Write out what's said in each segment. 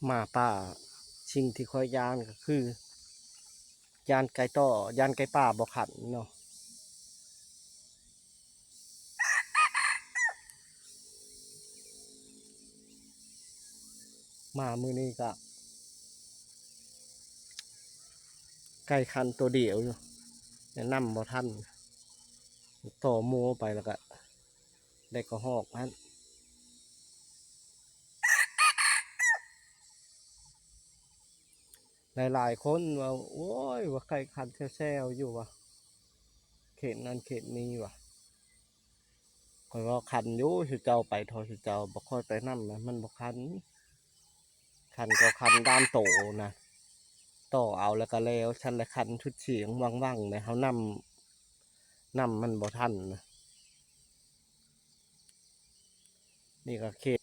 ໝາປ່າ ສິ່ງທີ່ຂ້ອຍຢ້ານກໍຄື ຢ້ານໄກ່ຕໍ່ ຢ້ານໄກ່ປ່າບໍ່ຂັນເນາະ. ມາມື້ນີ້ກະ ໄກ່ຂັນໂຕດຽວຢູ່ ແລະນຳບໍ່ທັນ ຕໍ່ໝູ່ໄປແລ້ວກະ ໄດ້ກະຮອກຫັ້ນ. ຫຼາຍໆຄົນວ່າ ໂອ້ຍ ວ່າໄກ່ຂັນແຊວໆຢູ່ວ່າ ເຂດນັ້ນເຂດນີ້ວ່າ. ຂ້ອຍວ່າຂັນຢູ່ ຊຸເຈົ້າໄປທໍ່ ຊຸເຈົ້າບໍ່ຄ່ອຍໄປນຳນະ ມັນບໍ່ຂັນ. ຂັນກໍຂັນດ້ານໂຕນະ ຕໍ່ເອົາແລ້ວກໍແລ້ວ ຊັ້ນລະຂັນຊຸດສຽງວັງໆ ແລ້ວເຮົານຳ ນຳມັນບໍ່ທັນນະ. ນີ້ກໍເຂດ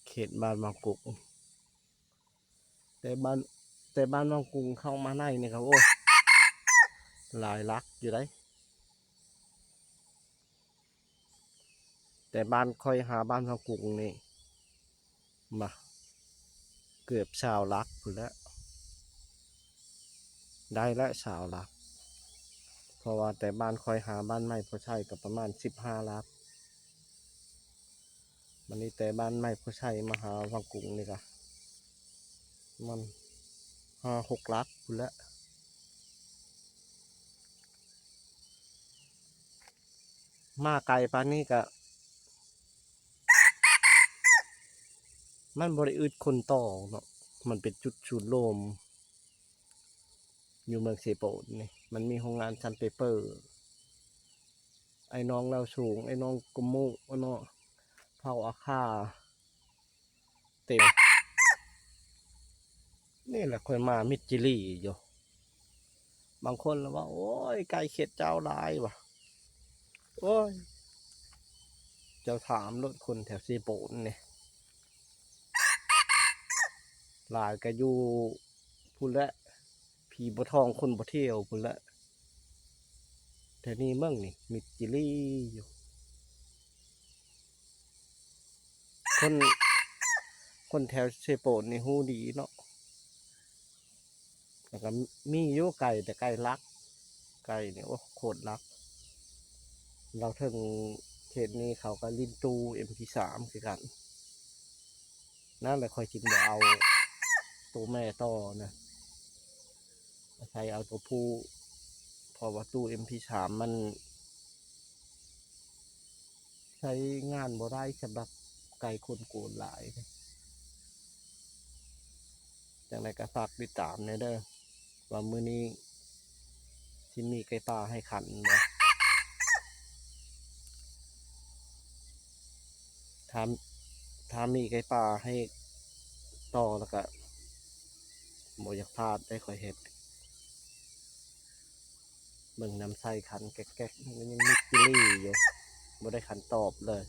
ເຂດບ້ານວັງກຸງ ແຕ່ບ້ານ ແຕ່ບ້ານວັງກຸງເຂົ້າມາໃນນີ້ກໍ ໂອ້ ຫຼາຍຫຼັກຢູ່ໃດ໋. ແຕ່ບ້ານຂ້ອຍຫາບ້ານວັງກຸງນີ້ ມາ ເກືອບຊາວຫຼັກພຸ້ນແຫຼະ ໄດ້ແຫຼະຊາວຫຼັກ ເພາະວ່າແຕ່ບ້ານຂ້ອຍຫາບ້ານໃໝ່ໂພໄຊກໍປະມານສິບຫ້າຫຼັກ. ບັດນີ້ແຕ່ບ້ານໃໝ່ໂພໄຊມາຫາວັງກຸງນີ້ກະ ມັນຫ້າຫົກຫຼັກພຸ້ນແຫຼະ. ມາໄກປານນີ້ກະ ມັນບໍ່ໄດ້ອຶດຄົນຕໍ່ເນາະ ມັນເປັນຈຸດສູນລວມ ຢູ່ເມືອງເຊໂປນນີ້ ມັນມີໂຮງງານຊັນເປເປີ ໄອ້ນ້ອງລາວສູງ ໄອ້ນ້ອງກະມຸ ເນາະ ເຜົ່າອາຄາ ເຕັມ. ນີ້ແຫຼະຂ້ອຍມາມິດຈິລີຢູ່ ບາງຄົນລະວ່າ ໂອ້ຍ ໄກ່ເຂດເຈົ້າຫຼາຍວ່າ. ໂອ້ຍ ເຈົ້າຖາມໂລດ ຄົນແຖວເຊໂປນນີ້ ຫຼາຍກະຢູ່ພຸ້ນແຫຼະ ຜີບໍ່ທ່ອງຄົນບໍ່ທ່ຽວພຸ້ນແຫຼະ. ແຖວນີ້ເບິ່ງນີ້ ມິດຈິລີຢູ່ ຄົນ ຄົນແຖວເຊໂປນນີ້ຮູ້ດີເນາະ. ແລ້ວກໍມີຢູ່ໄກ່ ແຕ່ໄກ່ຫຼັກ ໄກ່ນີ້ ໂອ້ ໂຄດຫຼັກ. ລາວເທິງເຂດນີ້ເຂົາກໍຫຼິ້ນຕູ້ເອັມພີສາມຄືກັນ ນັ້ນແຫຼະຂ້ອຍຈຶ່ງບໍ່ເອົາໂຕແມ່ຕໍ່ນະ ອາໄສເອົາໂຕຜູ້ ເພາະວ່າຕູ້ເອັມພີສາມມັນ ໃຊ້ງານບໍ່ໄດ້ສຳລັບໄກ່ຂົນໂກນຫຼາຍ. ຈັ່ງໃດກໍຝາກຕິດຕາມແດ່ເດີ ວ່າມື້ນີ້ຊິມີໄກ່ປ່າໃຫ້ຂັນບໍ່. ຖ້າ ຖ້າມີໄກ່ປ່າໃຫ້ຕໍ່ແລ້ວກະບໍ່ຢາກພາດໄດ໋ ຂ້ອຍເຮັດ. ເບິ່ງນ້ຳໃສຂັນແກ໊ກໆ ມັນຍັງມິດຈີ່ລີຢູ່ ບໍ່ໄດ້ຂັນຕອບເລີຍ.